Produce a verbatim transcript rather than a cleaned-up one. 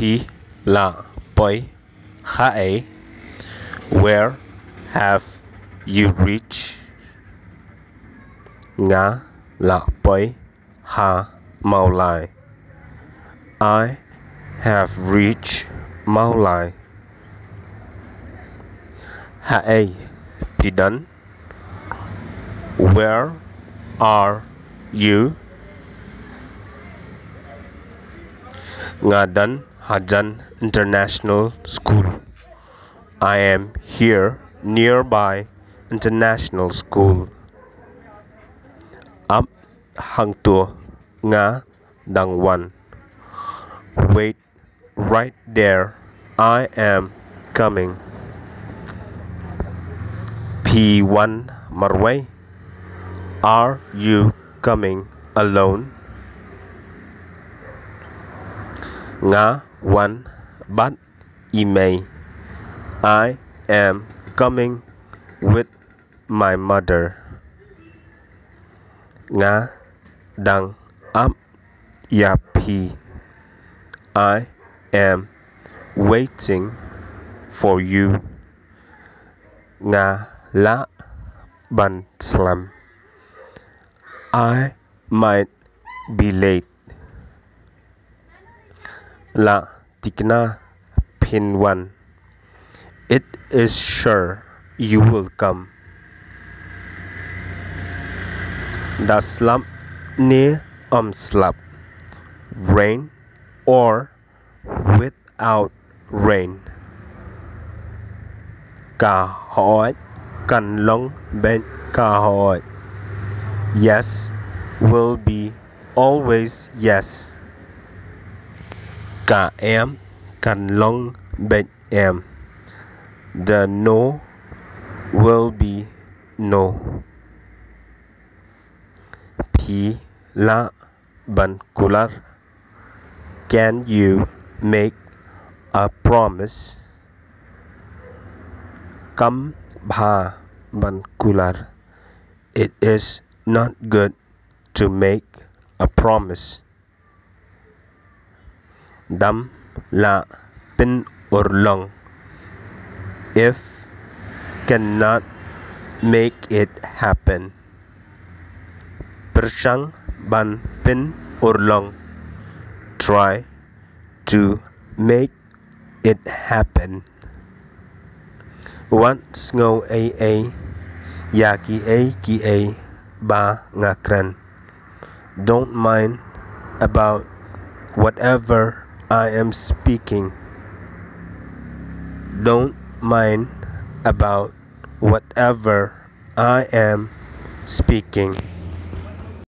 Phi la poi haei? Where have you reached? Nga la poi ha Mawlai. I have reached Mawlai. Haei phi don? Where are you? Nga don hajan International School. I am here nearby International School. Ap hangto, nga dang wan. Wait right there. I am coming. Phi wan marwei? Are you coming alone? Nga wan bad i mei. I am coming with my mother. Nga dang ap ïa phi. I am waiting for you. Nga lah ban slem. I might be late. La thikna phin wan. It is sure you will come. Da slap ne ym slap. Rain or without rain. Ka hooid kan long beit ka hooid. Yes will be always yes. Ka em kan long beit em. The no will be no. Phi lah ban kular? Can you make a promise? Kam bha ban kular. It is not good to make a promise. Dam lah pynurlong. If cannot make it happen. Pyrshang ban pynurlong. Try to make it happen. Wat sngew ei ei ïa kiei kiei ba nga kren. Don't mind about whatever I am speaking. Don't mind about whatever I am speaking.